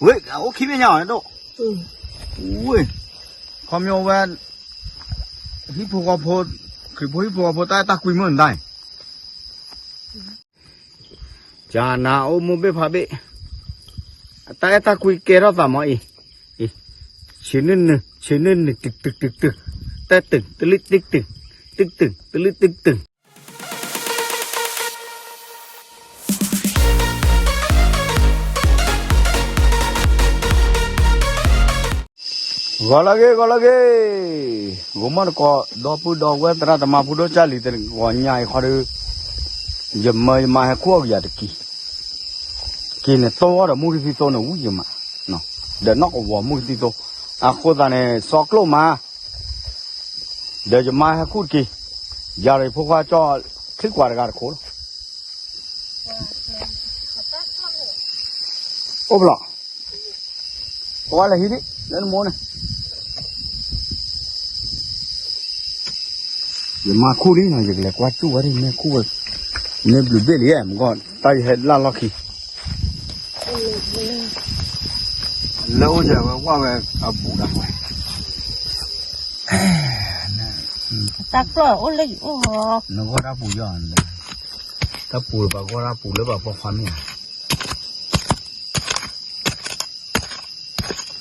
ဝ့ၢ် အိၣ်ခံဘ့ၣ်ညါအီၤဒိၣ်, ဝ့ၢ် ခီပညီဝဲ ဟံၣ်ဖိဃီဖိ, ခရံာ်ဖိဟံၣ်ဖိဃီဖိတၢ်အဲၣ်တၢ်ကွံမုၢ်နဒၣ်အံၤ, ကနၤအိၣ်မိၢ်ဘ့ၣ်ဖးဘ့ၣ်, အတၢ်အဲၣ်တၢ်ကွံကဲထီၣ်သးမးအံၤ, ဆ့နုာ်နုာ် ဆ့နုာ်နုာ် တုၤတုၤတုၤတုၤ, တတုၤ တလုၢ်တုၤတုၤ, တုၤတုၤ တလုၢ်တုၤတုၤ ဂီၤလၢဂ့ၤ ဂီၤလၢဂ့ၤ, ဂီၤမီၢ်တကိး ဒီပုၢ်ဒီဝဲၢ်သရၣ်သမါ ဖိဒိၣ်ကၢ်လံၤ တဂီၤညါအံၤခီဒီး ယမၢယမါဟဲခူၣ်အီၣ်ကယၤတက့ၢ်, က့ၤန့ၣ် တိၢ်အီၣ်ဒီးမုၢ်ကသံၣ်သိန့ၣ် ဝံယမး, ဒီးနီၢ်ကဝီၤမုၢ်ကသံၣ်သိ, အဃိသတးန့ၣ် စီကျိၣ်မး ဒီးယမါဟဲခူၣ်တက့ၢ်, ယၤဒီးယဖိခွါကၠီ ချံကွၢ်တဂၤတခိၣ်လီၤ. အိၣ်ဖျိ, ပှၤလဲၤဟံးဒံး လၢနမိၢ်န့ၣ်, ယမါခူၣ်လံနီၤ, ယကလဲၤကွၢ်ကၠူၣ်ဝဲဒၣ် မ့ၢ်ခူၣ်ဝဲ, မ့ၢ်ဘျုးဘ့ၣ်လံ, မ့ၢ်ကီၢ်တၢ်ယဟဲလၢလီၢ်ခံ လၢအိၣ်ယဝဲဝဲအဘူးဒီးဝဲ, တၢ်ကျီၢ်အိၣ်လၢယအိၣ်, နဂီၢ်တၢ်ပူၤယီၤ, တၢ်ပူၤပှၤဂီၢ်တၢ်ပူၤလၢပှၤပိာ်ခွါမ့ၢ်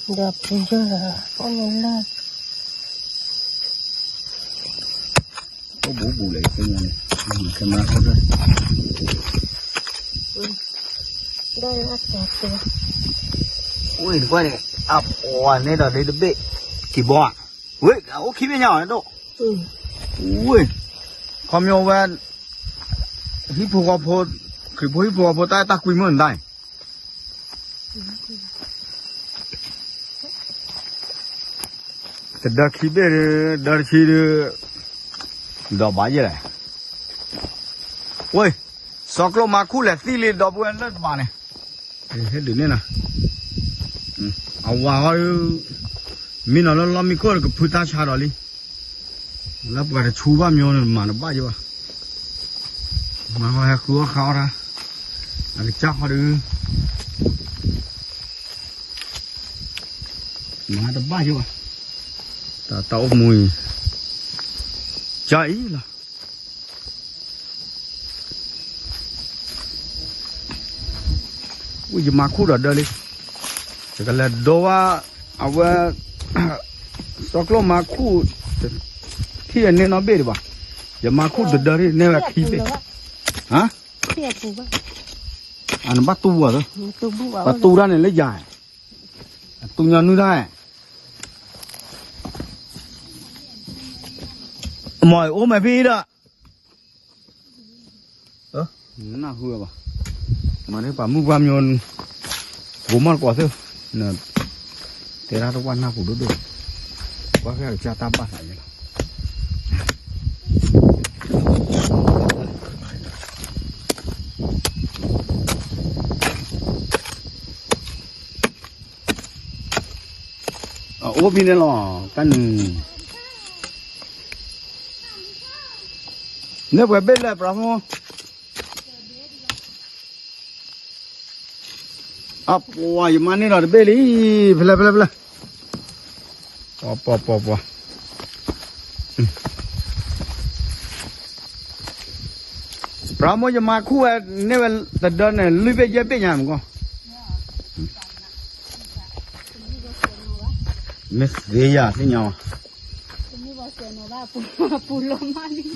ဧါ, ဒီးပူၤယီၤ, အိၣ်လၢ အိၣ်ဘူးဘူးလဲၣ် သ့ၣ်ညါန့ၣ်, ခဲမါခိၣ်ဒၢ, ဒီးလၢအကၠီၤ, ဝ့ၢ်တကွၢ်န့ၣ်, အပှၤန့ၣ်ဒီးလၢတဘ့ၣ်, ကံၤဘီဧါ, ဝ့ၢ် အိၣ်ခံဘ့ၣ်ညါအီၤဒိၣ်, ဝ့ၢ် ခီပညီဝဲ ဟံၣ်ဖိဃီဖိ, ခရံာ်ဖိဟံၣ်ဖိဃီဖိတၢ်အဲၣ်တၢ်ကွံမုၢ်နဒၣ်အံၤ တဒၢခံဘ့ၣ်ဒီး ဒၢတဆံဒီး ဒီးဘၣ်ယဲလဲၣ်, ဝ့ၢ် စီကျိၣ်မါခူၣ်လဲၤသံလံ ဒီပုၢ်ဝဲၢ်လၢတဘၣ်န့ၣ်, ဟဲဒုးန့ၣ်နၤ, အဝၤဟီဒီး မ့ၢ်နီၤလၢလီၢ်မံခိၣ်ဒီး ကဖုတၢ်ဆါဒီးလံ, လၢပှၤတဆူဘၣ်မ့ၢ်န့ၣ် မၤတဘၣ်ယဘၣ်, မၤဟီဟဲဃုအီၣ်ဃါအီၣ်တၢ်, အကစၢ်ဃီဒီး မၤတဘၣ်ယဘၣ်, တၢ်တၢ်အိၣ်မူအံၤ ကအံၤလီၤ, ဝံယမၤခူၣ်ဒီးဒၢလံ, ယကလဲၤဒိဝဲ အဝဲ စီကျိၣ်မၤခူၣ် ထံၣ်အန့ၢ်နီတဘ့ၣ်ဒံးဘၣ်, ယမၤခူၣ်တဒၢန့ၢ်ဝဲခံဘ့ၣ်, ဟါ, အနဘၣ်တူၢ်ဘၣ်သၢ, ပတူၢ်တၢ်န့ၣ်လၢယၤ, အတူၢ်ညီနုၢ်တၢ်, မ့ၢ်အိၣ်မဲာ်ဖံဒီး နၢ်ဟူဝဲဘၣ်, မၤန့ၢ်ပှၤမုၢ်ပှၢ်မၠိ ဂိၤမီၢ်တကိးသ့ၣ်, တဲဒၣ်တဝၢ်နၢ်ပူၤဒိၣ်ဒိၣ်, ကွၢ်ဖဲအကစၢ်တၢ်ဘၣ်သးယဲလီၤ. အအိၣ်ဖဲန့ၣ်လီၤ, တၢ်နုၤ, န့ၢ်ပှဲၤဘ့ၣ်လဲၣ် ပြၢဖိ, အပှၤယမၤန့ၢ်ဒီးတဘ့ၣ်လံ, ဖဲလဲၣ်ဖဲလဲၣ်ဖဲလဲၣ်, ပှၤပှၤပှၤပှၤ, ပြၢမိၢ်ယမၤခူၣ်ဝဲန့ၢ်ဝဲတဒၢန့ၣ် လွံၢ်ဘ့ၣ်ယဲၢ်ဘ့ၣ်ညါမ့ၢ်ကီၢ်, မ့ၢ်သ့ယၤသ့ၣ်ညါ,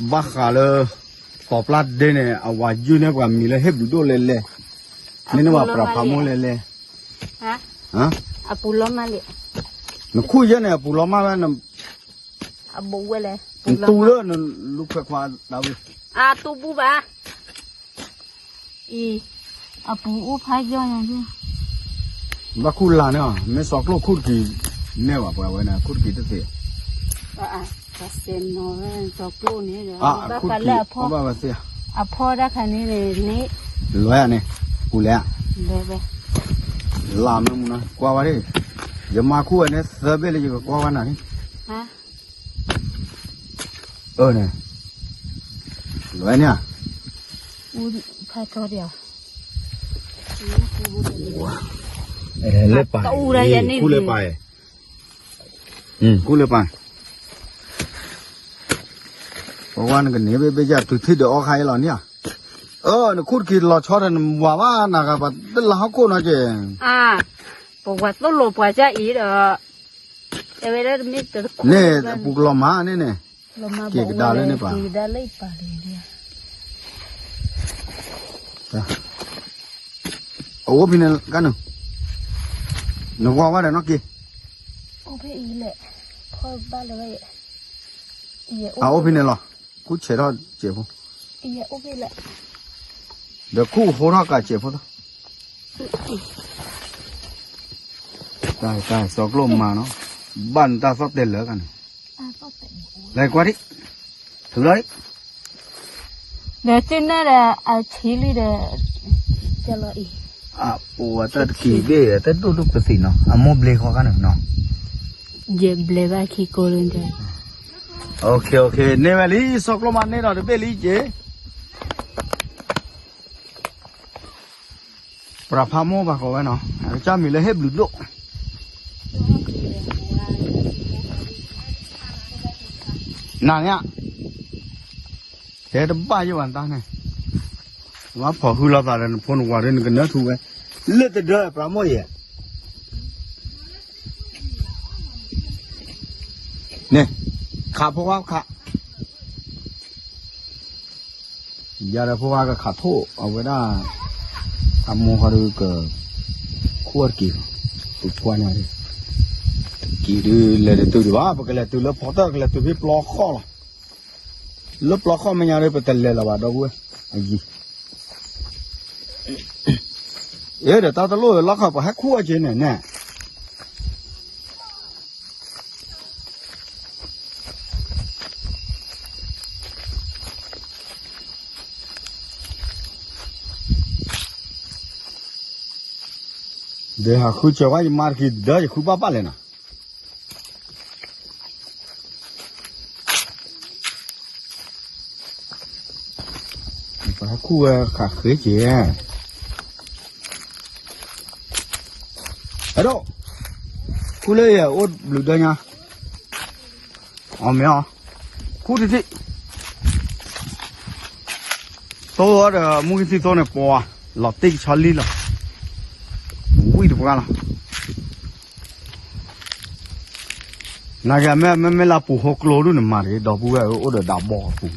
ဘၣ်ဃးလၢ သီပျၢ်ဒ့န့ၣ် အဝၤယုၢ်န့ၢ်ပှၤမံၤလၢဟ့ၣ်ဘျုးဒိၣ်လဲၣ်လဲၣ်, မ့ၢ်န့ၢ်ပှၤပြၢဖးမိၢ်လဲၣ်လဲၣ်, အပူၤလီၤမၢ်လံ, နခူၣ်ယဲၢ်န့ၣ် အပူၤလီၤမၢ်ဝဲ, အဘူးဝဲလဲၣ်, နတူၢ်လၢနလူၤခွဲးခွါတၢ်ဝံၤ, အတူၢ်ဘူးဘၣ် အံၤ, အပူၤအိၣ်ဖးယီၢ်ညါ, ဘၣ်ခူၣ်လၢ်န့ၣ်, မ့ၢ်စီကျိၣ်ခူၣ်တက့ၤ, နဲၣ်ဘၣ်ပှၤဝဲန့ၣ် ခူၣ်တက့ၤတသ့, ဘၣ်စဲးနီၤဝဲစီကျိၣ်န့ၣ်, ဘၣ်ဃးလၢအဖီ, အဖီတၢ်ခါန့ၣ်န့ၣ်, လွဲၢ်န့ၣ်, ပူၤလဲၣ်, လၢမ့ၢ်မူနီၤ ကွၢ်ဝဲဒၣ်, ယမၤခူၣ်ဝဲန့ၣ်သၢဘ့ၣ်လၢယကကွၢ်ဝဲနၤန့ၣ် အၢန့ၣ်, လွဲၢ်န့ၣ်ဧါ, ဖးထီဒီး, ဝါ, လၢပၢ်, ခူၣ်လၢပၢ်, ခူၣ်လၢပၢ်, ပဝဲနကန့ၢ်ဘ့ၣ်ဘ့ၣ်ယၤ တုၤထံၣ်ဒီးအီၣ်ခါအံၤလီၤန့ၣ်, အၢ နခူၣ်တက့ၤလီၤဆီဒီးနဝၤဘၣ်နၤဂၤ ပှၤတလၢဟီၣ်ခိၣ်နီၤက့ၤ, ပဝဲသိၣ်လိပှၤကၢ်အံၤဒီး, န့ၣ်အပူၤကလီၤမၤန့ၣ်န့ၣ်, က့ၤကဒါလၢန့ၣ်ပၢ် အအိၣ်ဖဲန့ၣ်ကနုာ်, နဝၤဝဲဒီးနီၢ်က့ၤ, အအိၣ်ဖဲန့ၣ်လီၤ, ခူၣ်ဆဲးထီၣ်စဲးဖိ, ဒီးခူၣ်ဟိထီၣ်ကးစဲးဖိသီ, တၢ်စီကျိၣ်မၤနီၤ, ဘၣ်နတၢ်သီၣ်တဲလၢကန့ၣ်, လဲၤကွၢ်ဒံး, ထုးလီၤဒံး ဒီးသ့ၣ်နဲၣ်ဒီး အဆံလံဒီး, ကလီၤအံၤ, အအိၣ်ဝဲတၢ်တက့ၤဘ့ၣ် တဒိၣ်ဒိၣ်ပသံးနီၤ အမိၢ်ဘျ့ဃီခါန့ၣ်နီၤ, ယဘျ့ဘၣ်ခံကိးလၢ, န့ၢ်ဝဲလံ စီကျိၣ်မၤန့ၢ်ဒီးတဘ့ၣ်လံက့ၤ, ပှၤဖးမိၢ်ပှၤကိးဝဲနီၤ အကစၢ်မံၤလၢဟ့ၣ်ဘျုးဒိၣ် နၤန့ၣ်ဧါ, တဲတဘၣ်ယဲၢ်ဝဲတၢ်န့ၣ်, ဝဲဖီၣ်ဃုလိာ်သးဒီးနဖိနဝၤဒီးနကနၢထူဝဲ, လၢတဒၢပှၤမိၢ်ယဲၢ်, န့ၣ်, ခးဖိခွါခး ယၤဒီးဖိခွါကခးထိၣ်အဝဲဒၣ်, အမိၢ်ဃီဒီးက, ခူၣ်အီၣ်တက့ၤ, ပကွၢ်န့ၣ်, တက့ၤဒုးလဲၤတတုၤဒံးဘၣ် ပကလဲၤတုၤလၢဖီတၢၣ် ကလဲၤတုၤဖဲပျီဃီလီၤ, လၢပျီဃီမဲာ်ညါဒီး ပတလဲၤလၢၤဘၣ်ဒီပုၢ်ဝဲၢ်, အယံၤ အ့ဒီးတၢ်တလိၣ်လီၢ်ခီပဟဲခူၣ်အီၣ်က့ၤန့ၣ်န့ၣ် ဒီးဟးဃုစၢၤဝဲယမါတက့ၤဒီးယဃုဘၣ်ဘၣ်လဲၣ်နီၤ, ပဟဲခူၣ်ဝဲခးဃ့က့ၤ, အဲဒိး, ခူၣ်လၢယအိၣ်ဘျုးဒၢညါ, အီၣ်မ့ၢ်အီၤ, ခူၣ်တထံၣ် သိဒီးမူကသံသိန့ၣ် ပှၤလီၤတ့ၢ်ကဆီလံလီၤ, ဝံၣ်တပှၢ်လီၤ, နကမ့ၢ်မ့မ့ၢ်လၢပူၤဃိကျိဒ်နမၤတဂ့ၤ ဒီပုၢ်ဝဲၢ်ဧၢ အိၣ်ဒီးဒးဘီအပူၤ,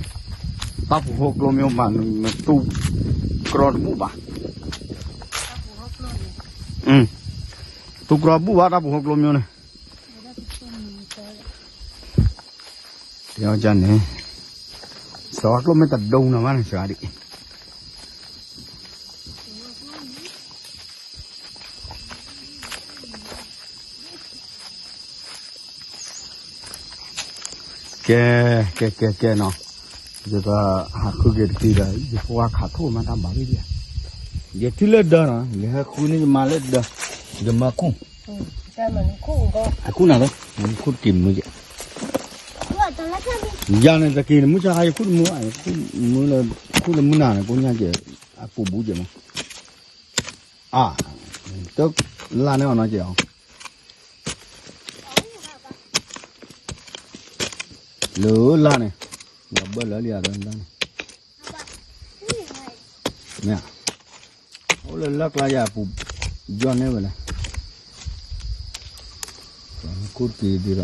တၢ်ပူၤဃိကျိမ့ၢ်မး နတူၢ်ကြီတဘူၣ်ဘၣ်, တူၢ်ကြီတဘူၣ်ဘၣ် တၢ်ပူၤဃိကျိမ့ၢ်န့ၣ် တဲအီၤန့ၣ်, စှၤကျိၣ်မ့ၢ်တဒိနီၤဘၣ်န့ၣ် စှၤဒံး, ကဲ, ကဲ ကဲ ကဲနီၤ, ယကဟးဃုက့ၤတက့ၢ်ဒီး ယဖိခွါခးထိၣ်မးတၢ်ဘၣ်ဝံၣ်ဒံး, ယထံၣ်လၢဒၢနီၤ ယဟဲဃုန့ၢ်ယမါလၢဒၢ, ယမၤခူၣ်, ခူၣ်နၤလၢ, ခူၣ်တက့ၢ်မုၢ်ယဲ, ယၤန့ၣ်တက့ၢ်နမုၢ်ဆါခါ ယခူၣ်တမုၢ်ဘၣ်, ယခူၣ်မုၢ်လၢ, ခူၣ်လၢမုၢ်နၤန့ၣ် ကိညါကဲ, အပူၤဘူးကဲမး, အါ, တလါန့ၣ်အီၤနီၤကဲအီၤ လၢလါန့ၣ်, ဘၣ်လၢလံဧါဒီးလါန့ၣ်, မ့ၢ်, အိၣ်လၢလၢကျါယၤပူၤ, ယီၢ်န့ၢ်ဝဲလဲၣ်, ခူၣ်တက့ၢ်ဒ်ဒီး,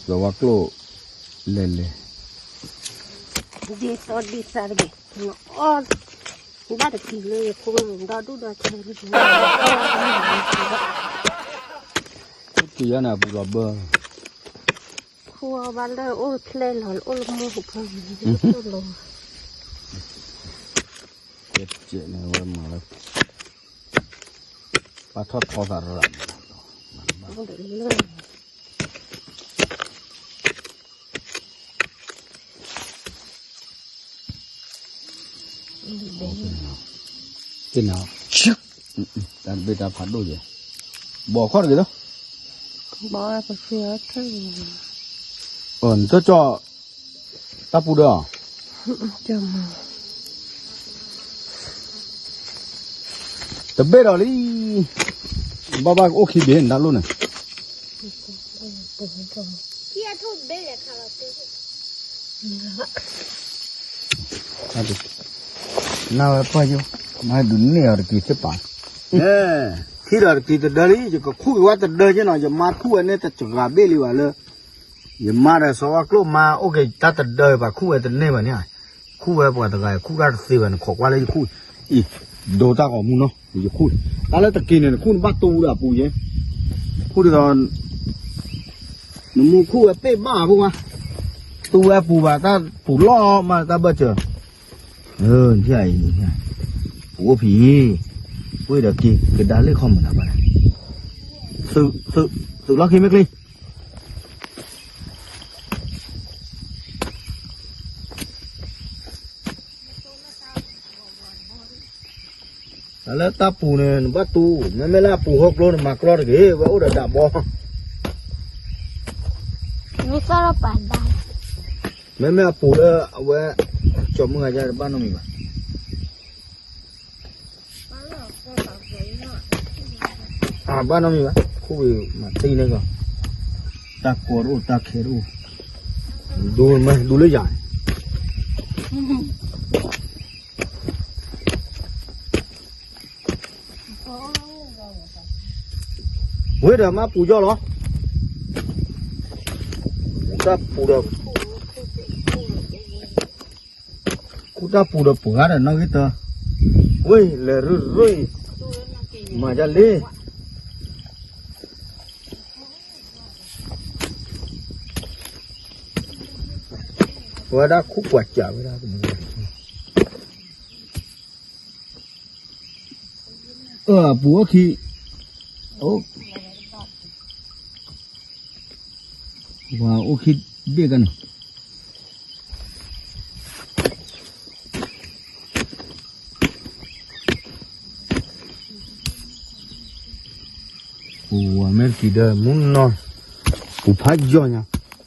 ယဝဲကျိၣ်, လဲၤလဲၤ, ဒ်သိးဒ်သးတဂ့ၤ, အီၣ်, ဘၣ်တက့ၢ်လၢယဖိန့ၣ် ဒီဒူၣ်ဒီထၢ, ခူၣ်တက့ၢ်ယီၢ်န့ၣ်အပူၤလီၤဘၢ ခူၣ်အီၣ်ဘၣ်လၢအိၣ်ချဲလီၤ အိၣ်လၢမူဟူးဖၢလီၤ, ကဲကဲန့ၣ်ဝဲမၤလၢ, ပာ်ထီၣ်ထီသးရၣ်, သ့ၣ်နၤ, တၢ်တဘ့ၣ်တၢ်ဖးဒိၣ်ယဲ, ဘီၣ်ခီၣ်တဂ့ၤလီၤ, ဘီၣ်ပဖုအီၣ်ထၢၣ်, နတကၠီၣ်, တၢ်ပူၤဒီး, တဘ့ၣ်ဒီးလံ, ဘၣ်ဘၣ်ကအိၣ်ခံဘ့ၣ်နတၢ်လိၣ်န့ၣ်, နဝဲပၢ်ယိၣ်, မၤဒုးန့ၢ်အီၤတက့ၤသ့ၣ်ပာ်, ထံၣ်ဒီးတက့ၤတဒၢလံ ယကခူၣ်က့ၤဝဲတဒၢက့နီၤ ယမါခူၣ်ဝဲန့ၣ်တစှၤဘ့ၣ်လံဘၣ်လၢ ယမါဒီးစီၤဝါကျိၣ်မါအိၣ်က့ၤတၢ်တဒၢပှၤခူၣ်ဝဲတန့ၢ်ဘၣ်န့ၣ်, ခူၣ်ဝဲပှၤတဂၤခူၣ်တၢ်တသ့ဘၣ် နခိးကွၢ်လၢယခူၣ်, အံၤ, ဒိတၢ်ဂီၤမူနီၤ ယခူၣ်, တၢ်လၢတက့ၤန့ၣ် နခူၣ်နဘၣ်တူဒီးအပူၤယဲ, ခူၣ်ဒ်သိး နမူခူၣ်ဝဲပ့ၢ်ဘၣ်ဖိခွါ, တူဝဲပူၤဘၣ်တၢ်ပူၤလီၢ်မးတၢ်ဘၢၣ်စၢၤ, နထံၣ်အံၤ, ပူၤအိၣ်ဖံး, ဝ့ၢ်ဒီးက့ၤကဒါလ့ၣ်ခီမုၢ်နၤဘၣ်, သုးလီၢ်ခံမ့ၢ်ကျ့ တၢ်လၢတၢ်ပူၤန့ၣ် နဘၣ်တူ, မ့မ့ၢ်လၢအပူၤဟီကျိန့ၣ် မၤကြီတဂ့ၤ ဝဲအိၣ်ဒီးဒးဘီ, မ့ၢ်သီၣ်လီၤပာ်ဒါ, မ့မ့ၢ်အပူၤလၢအဝဲ, ကၠီၤမုၢ်ဂၤယါတဘၣ်နီတမံၤဘၣ် အဘၣ်နီတမံၤဘၣ် ခိၣ်ဝံၤမၤတံၢ်န့ၣ်ကီး, တၢ်ကီတအိၣ် တၢ်ခဲတအိၣ်, ဒူမ့ၢ်ဒူလၢယၤ, ဝ့ၢ်ဒီးမ့ၢ်ပူၤယီၢ်လီၤ, တၢ်ပူၤဒီး ခူၣ်တၢ်ပူၤဒီးပှၤဂၤဒီးနီၣ်ဂံၢ်တၢ, ဝ့ၢ်လဲၤရုၢ်ရုၢ်အံၤ, မၤဒ်လဲၣ်, ပဝဲဒၣ်ခူၣ်ပှၤစးဝဲဒၣ်, အပူၤအိၣ်ခံ, အိၣ်, ပှၤအိၣ်ခံဘ့ၣ်ကန့ၣ် ပူၤဝဲမ့ၢ်တက့ၤဒီး မူနီၤ, ပူၤဖးယီၢ်ညါ,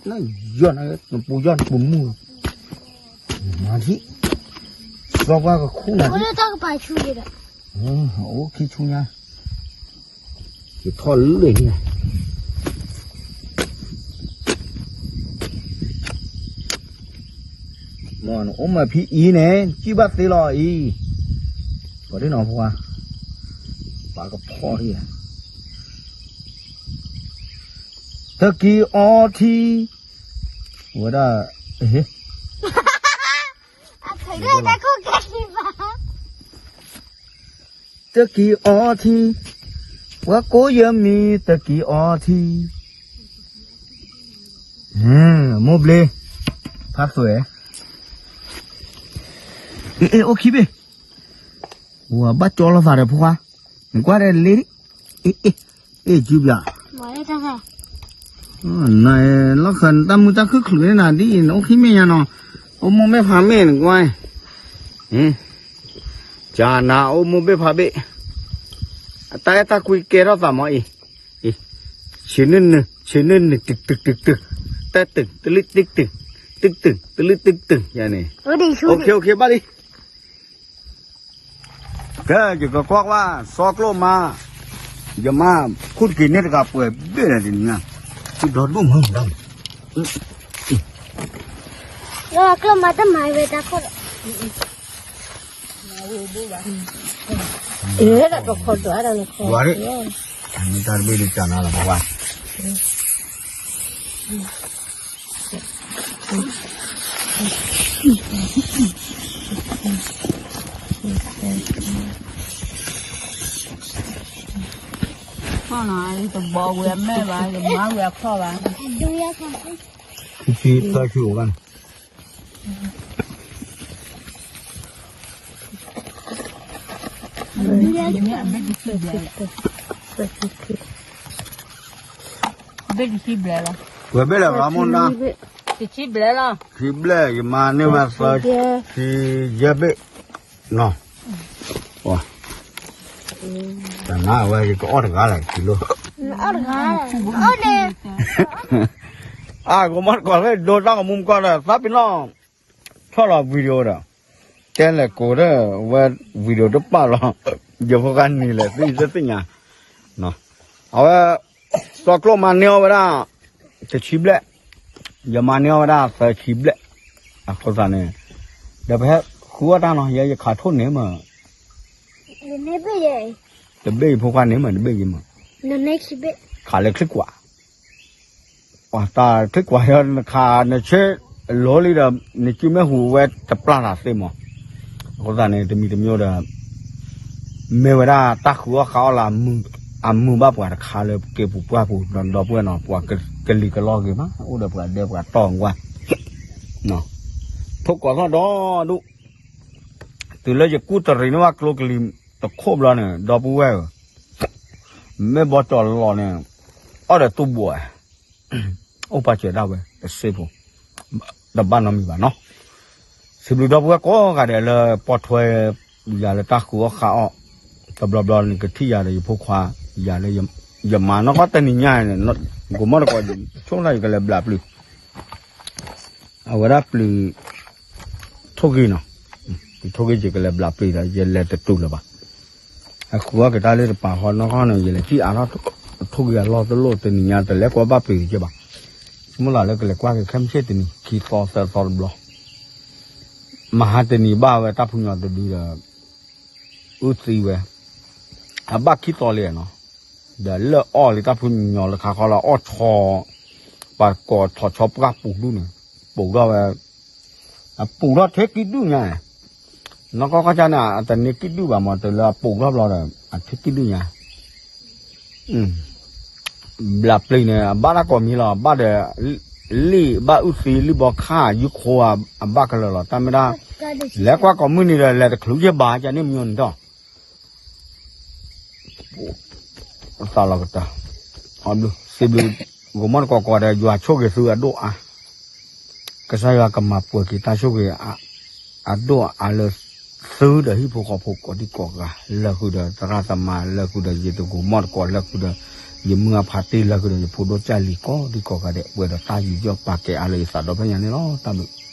နယီၢ်နၤ, နပူၤယီၢ်နပူၤမုၢ်လီၤ, မၤထံၣ်, စီၤပှၤကခူၣ်နၤ, အိၣ်ခံဆူညါ, ယထီၣ်လၢန့ၣ် မ်နအိၣ်မၤဖံအံၤန့ၣ် စံၣ်ဘၣ်သ့လီၤအံၤ, ပှၤဒ်နီၤပှၤ, ပှၤကဖီၣ်ဒ်, တက့ၤအီထံ, ဝဲဒၣ်, တက့ၤအီထံ, ပှၤကိးယမံၤ တက့ၤအီထံ, မိၢ်ဘျ့, ဖးသွဲၣ်, အ့ၣ်အ့ၣ်အိၣ်ခံဘ့ၣ်, ဝဲဘၣ်ကၠီလီၤသးဒီးဖိခွါ, နကွၢ်ဒီးလ့, အ့ၣ်အ့ၣ်, အ့ၣ်ကၠူဘျး နလီၢ်ဃၢၤ နတၢ်မုာ်တၢ်ခုၣ်ချုးန့ၣ်နၤဒ်အံၤ နအိၣ်ခံမ့ၢ်ညါနီၤ, အိၣ်မိၢ်ဘ့ၣ်ဖးမ့ၢ်နကွၢ်, ကနၤအိၣ်မိၢ်ဘ့ၣ်ဖးဘ့ၣ်, အတၢ်အဲၣ်တၢ်ကွံကဲထီၣ်သးမ့ၢ်အံၤ, ဆ့နုာ်နုာ် ဆ့နုာ်နုာ် တုာ်တုာ်တုာ်တုာ်, တၢ်တုာ် တလံၣ်တံၢ်တုာ်, တုာ်တုာ် တလံၣ်တံၢ်တုာ် ယၤန့ၣ်, ဘၣ်လံ ကဲ ယကကွၢ်ကွၢ် စီၤကျိၣ်မါ, ယမါ ခူၣ်တက့ၤန့ၢ်တဂၤပှဲၤဘ့ၣ်လၢဒ်န့ၣ်, ဒီဒိၣ်မုၢ်ဒီး, လၢကျိၣ်မါတမၤဝဲတၢ်ခိၣ်ဒီး, အ့ တၢ်တခီဒွးဒီးနခီ, ဝါရ့ၣ်, မ့ၢ်တၢ်တဘ့ၣ်ဒ်ကနၤလီၤ ပှၤ ခီနီၤ တဘီဝဲအမဲာ်ဘၣ် ယမါဝဲအခီၣ်ဘၣ်, ခံဆံသၢဆံအိၣ်ဘၣ်န့ၣ်, ဘ့ၣ်တဆံဘျဲၣ်လီၤ, ဝဲဘ့ၣ်လၢမူနါ, တဆံဘျဲၣ်လီၤ, ခံဘျဲၣ် ယမၤန့ၢ်ဝဲသၢဆံယဲၢ်ဘ့ၣ်, နီၤ, တနၤဝဲယကအီၣ်တဂၤလၢတကံလိ, အါ ကမီၣ်တကိးလၢဒိတၢ်ကမူမကီၢ်ဒီး သးပ့ၤနီၣ်, ထီၣ်လီၤ video ဒီး, တဲလဲၤကိးဒီး ဝဲ video တပာ်လီၤ, ယဖိကါနံၤလဲၣ် သ့ၣ်သ့ၣ်ညါ, နီၤ အဝဲ စီၤကျိၣ်မၤန့ၢ်အီၤဝဲဒၣ် တဆံဘျဲၣ်, ယမၤန့ၢ်အီၤဝဲဒၣ်သၢဆံဘျဲၣ်, အဃိသတးန့ၣ် ဒီးပဟဲဃုအီၣ်တၢ်နီၤ ယဲယခးထိၣ်န့ၣ်မး, တဘ့ၣ်ယဖိခွါန့ၣ်မး တဘ့ၣ်ယမး, ခးလၢချံကွၢ် ပှၤတၢ်ချံကွၢ်ယီၤ နခးနဆၢလီၤလံဒီး နစုမ့ၢ်ဟူးဝဲတပျၢ်သးသ့မး, အဃိသတးန့ၣ် တမံၤတမံၤဒီး မ့ၢ်ဝဲဒၣ်တၢ်ဃုအီၣ်ဃုအီၣ်လၢ အမုာ်ဘၣ်ပှၤတခါလၢက့ၤပူၤပှၢ်ပူၤ ဒီပုၢ်ဝဲၢ်နီၤ ပှၤကလံၤကလီက့ၤမး အိၣ်ဒီးပှၤဒဲပှၤတီၢ်ကွၢ် ထိၣ်ကိးသီၣ်ဒီဒူၣ်, တုၤလၢယကူၣ်တရံးန့ၢ်ဘၣ်ကျိကလံၤတခိၣ်ဘျီန့ၣ် ဒီပုၢ်ဝဲၢ်ဧၢ, မ့ၢ်ဘီကၠီၤလီၤန့ၣ် အီၣ်ဒီးတူၢ်ဘိး, အိၣ်ပာ်စၢၤဒၣ်ဝဲ တစ့ဖိ တဘၣ်နီတမံၤဘၣ်နီၤ, စံးဘျုးဒီပုၢ်ဝဲၢ်ကိးဂၤဒဲးလၢပိာ်ထွဲ ယၤလၢတၢ်ဃုအီၣ်ဃုအီၣ်, တဘျီဘျီန့ၣ် ကထံၣ်ယၤဒီးယဖိခွါ, ယၤလၢ ယမၤနီၢ်ကီၢ်တနံၤညါန့ၣ်, ကိးမီၣ်တကိး ဆိၣ်လၢယကလဲၤဘျးပျုၤ အဝဲဒၣ်ပျုၤ ထိၣ်ဂ့ၤနီၤ, ပျုၤထိၣ်ဂ့ၤယကလဲၤဘျးပျုၤဒီး ယလဲၤတတုၤလၢၤဘၣ်, အဃုအီၣ်က့ၤတၢ်လၢတပာ်ဃီနီၢ်ကီၢ်န့ၣ် ယလဲၤထံၣ်အါထီၣ် ထိၣ်ဂ့ၤအလီၢ်တလိၣ်တနံၤညါ တလဲၤကွၢ်ဘၣ်ပျုၤတက့ၢ်ဘၣ်, ဆိကမိၣ်သးလၢကလဲၤကွၢ်က့ၤခဲမုၢ်ဆ့ၣ်တနံၤ ခံသီသၢသီတဘျီ မဟါတနံၤဘၣ်ဝဲတၢ်ဖုညိၣ်တဒုဒီး အုၣ်သံဝဲ, အဘၣ်ခံသီလံနီၤ, ဒီးလၢအီၣ်လံတၢ်ဖုညိၣ်လၢခါခီလၢအီၣ်ဆီ, ပှၤကိးထီၣ်ဆီပှၢ်ပူၤဒူၣ်န့ၣ်, ပူၤထီၣ်ဝဲ, အပူၤထီၣ်ထဲကံၢ်ဒုၣ်ညါ, နီၢ်ကီၢ်ကီၢ်ဆါန့ၣ် အတန့ၢ်ကံၢ်ဒုၣ်ဘၣ်မး တုၤလၢအပူၤထီၣ်ဘျီဒီး အထဲကံၢ်ဒုၣ်ညါ ဘျးပျံၤန့ၣ် အဘၣ်တၢ်ကိးမံၤလီၤ, ဘၣ်ဒီး လံၣ် ဘၣ်အုၣ်သံ လံၣ်ဘီခၣ် ယုၢ်ခိ အဘၣ်ကလၢာ်လီၤ, တၢ်မ့ၢ်ဒၣ် လဲၤကွၢ်ကိးမုၢ်နံၤဒီး လဲၤတချုးယဲၢ်ဘၣ် ကန့ၣ်မညီနံၤဒီး သးလီၤကတၢၢ်, စံးဘျုး ဂီၤမီၢ်တကိးကိးဂၤဒဲး ယွၤဆိၣ်ဂ့ၤသုအဒိၣ်အါ, ကစၢ်ယွၤကမၤပှဲၤက့ၤတၢ်ဆိၣ်ဂ့ၤ အဒိၣ်အါလၢသုဒီးဟံၣ်ဖိဃီဖိကိးဒံကိးဂၤ, လၢဃုာ်ဒီးသရၣ်သမါ, လၢဃုာ်ဒီးယတံၤဂီၤမီၢ်တကိး, လၢဃုာ်ဒီးယမုၢ်အဖါတံၢ်, လၢဃုာ်ဒီးယဖိဒိၣ်ကၢ်လံၤကိးဒံကိးဂၤဒဲး, ပှဲၤဒီးတၢ်ယူးယီၣ်ပာ်ကဲအါလၢယသးဒီဖျၢၣ်ညါန့ၣ်လီၤ. တၢ်ဘျုး